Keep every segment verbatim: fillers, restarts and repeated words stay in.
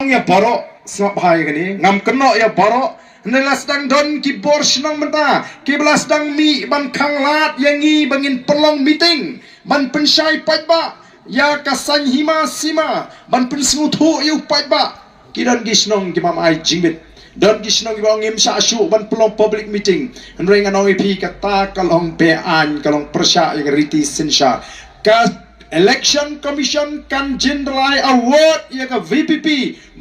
ïa baroh, sngap bha ïa kane, ngam kynnoh ïa baroh. Hynrei la sdang don ki bor shnong mynta kiba la sdang mih ban khanglad ïa ngi ba ngin pynlong meeting ban pynshai paidbah ïa ka saiñ hima sima, ban pynsngewthuh ïa u paidbah. Ki don ki shnong ki bym ai jingmut. Don ki shnong kiba ong ngim shah shuh ban pynlong public meeting. Hynrei ngan ong ïa phi, kata ka long be-aiñ, ka long pyrshah ïa ka riti synshar. Ka Election Commission kan jin da la ai award ïa ka V P P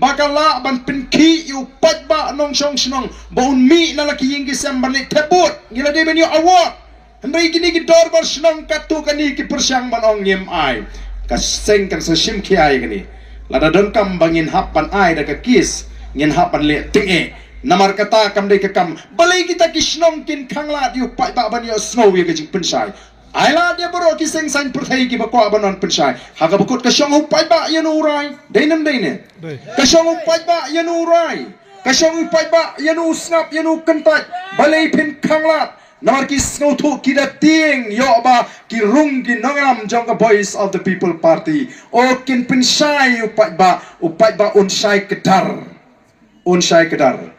ba ka lah ban pynkhih ïa u paidbah nongshong shnong ba un mih na la ki ïing ki sem ban leit thep vote. Ngi la dei ban ïoh award. Hynrei kine ki dorbar shnong katto katne ki pyrshang ban ong ngim ai. Ka seng kan sa shim khia ïa kane. Lada donkam ba ngin hap ban ai da ka case, ngin hap ban leh tyngeh. Namar kata kam dei ka kam. Balei kita ki shnong kin khanglad ïa u paidbah ban ïohsngew ïa ka jingpynshai? Ai lad ïa baroh ki seng saiñ pyrthei kiba kwah ban wan pynshai. Ha kaba kut ka shong u paidbah ïa u rai. Dei ne ym dei ne? Ka shong u paidbah ïa u rai. Ka shong u paidbah ïa u sngap, ïa u kyntait. Balei phin khanglad? Namar ki sngewthuh ki da tieng ïoh ba ki rung ki nongïalam jong ka Voice of the People Party. O kin pynshai u paidbah, u paidbah un shai kdar. Un shai kdar.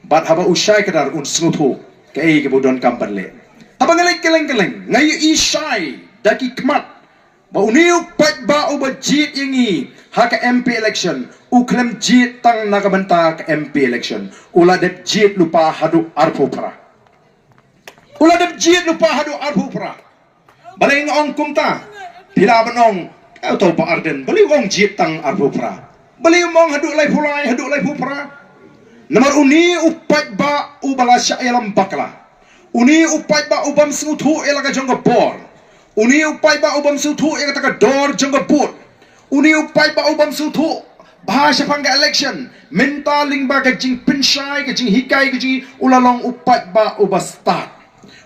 Bad haba u shai kdar un sngewthuh kaei kaba u donkam ban leh. Haba nga leit kylleng kylleng, nga ïohi shai da ki khmat ba une u paidbah uba jied ïa ngi ha ka M P election, u khlem jied tang na ka bynta ka M P election. U la dep jied lypa haduh arphew phra. U la dep jied lypa haduh arphew phra. Balei nga ong kumta? Phi lah ban ong, eh, uto u Bah Ardent, balei u ong jied tang arphew phra? Balei um ong haduh laiphew lai, haduh laiphew phra? Namar une u paidbah uba la shah ïalam bakla. Une u paidbah u bym sngewthuh ïa la ka jong ka bor. Une u paidbah u bym sngewthuh ïa kata ka dor jong ka vote. Une u paidbah u bym sngewthuh bha shaphang ka election. Mynta lyngba ka jingpynshai, ka jinghikai, ka jing, u la long u paidbah uba stad.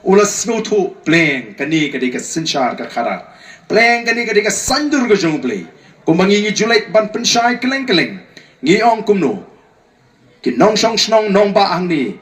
U la sngewthuh pleng kane ka dei ka synshar ka khadar. Pleng kane ka dei ka saiñdur ka jong U Blei. Kumba ngi ngi ju leit ban pynshai kylleng kylleng, ngi ong kumno? Ki nongshong shnong nongbah hangne,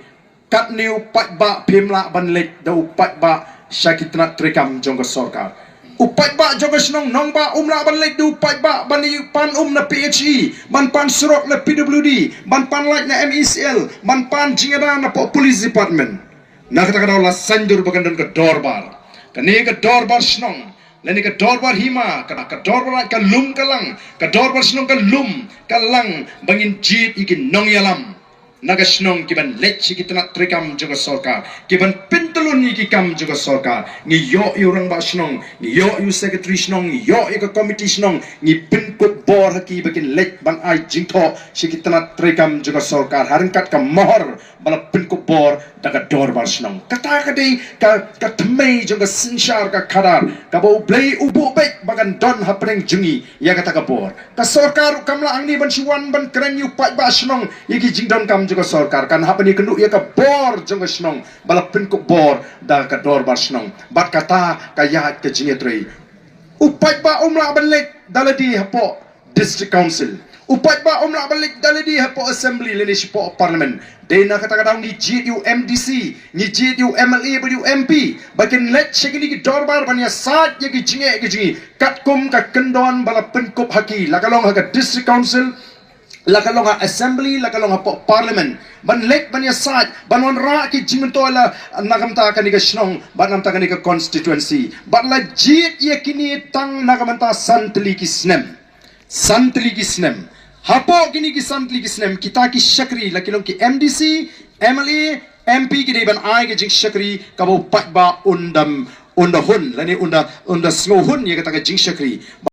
katne u paidbah phim lah ban leit da u paidbah sha ki tnat treikam jong ka sorkar. U paidbah jong ka shnong nongbah um lah ban leit da u paidbah ban ïa pan um na P H E, ban pan surok na P W D, ban pan light na M E C L, ban pan jingïada na poh police department. Na kata ka daw la saiñdur ba kan don ka dorbar. Kane ka dorbar shnong, lane ka dorbar hima, ka, ka dorbar ka lum ka lang, ka dorbar shnong ka lum ka lang, ba ngin jied ïa ki nongïalam na ka shnong ki ban leit sha ki tnat treikam jong ka sorkar, ki ban pyntlun ïa ki kam jong ka sorkar. Ngi ïoh ïa u rangbah shnong, ngi ïoh ïa u secretary shnong, ngi ïoh ïa ka komiti shnong, ngi pynkup bor ha ki ba kin leit ban ai jingthoh sha ki tnat treikam jong ka sorkar ha ryngkat ka mohor ba la pynkup bor da ka dorbar shnong. Kata ka dei ka, ka thymmei jong ka synshar ka khadar kaba U Blei u buh beit ba kan don hapdeng jong ngi ïa kata ka bor. Ka sorkar ruh kam lah hangne ban shu wan ban kren ïa u paidbah shnong ïa ki jingdonkam jong ka sorkar, kan hap ban ïakynduh ïa ka bor jong ka shnong ba la pynkup bor da ka dorbar shnong. Bad kata ka ïaid ka jingïatrei. U paidbah um lah ban leit da lade hapoh District Council. U paidbah um lah ban leit da lade hapoh Assembly lane shapoh Parliament. Dei na kata ka daw ngi jied ïa u M D C, ngi jied ïa u M L A bad ïa u M P ba kin leit sha kine ki dorbar ban ïasaid ïa ki jingeh ki jingïeit katkum ka kyndon ba la pynkup ha ki, la ka long ha ka District Council, la ka long ha Assembly, la ka long hapoh Parliament, ban leit ban ïasaid, ban wanrah ki jingmyntoi la na ka bynta kane ka shnong bad na ka bynta kane ka constituency. Bad la jied ïa kine tang na ka bynta san tylli ki snem. San tylli ki snem. Hapoh kine ki san tylli ki snem, kita ki shakri, la ki long ki M D C, M L A, M P, ki dei ban ai ka jingshakri kaba u paidbah un da, un da hun lane un da, un da sngewhun ïa kata ka jingshakri.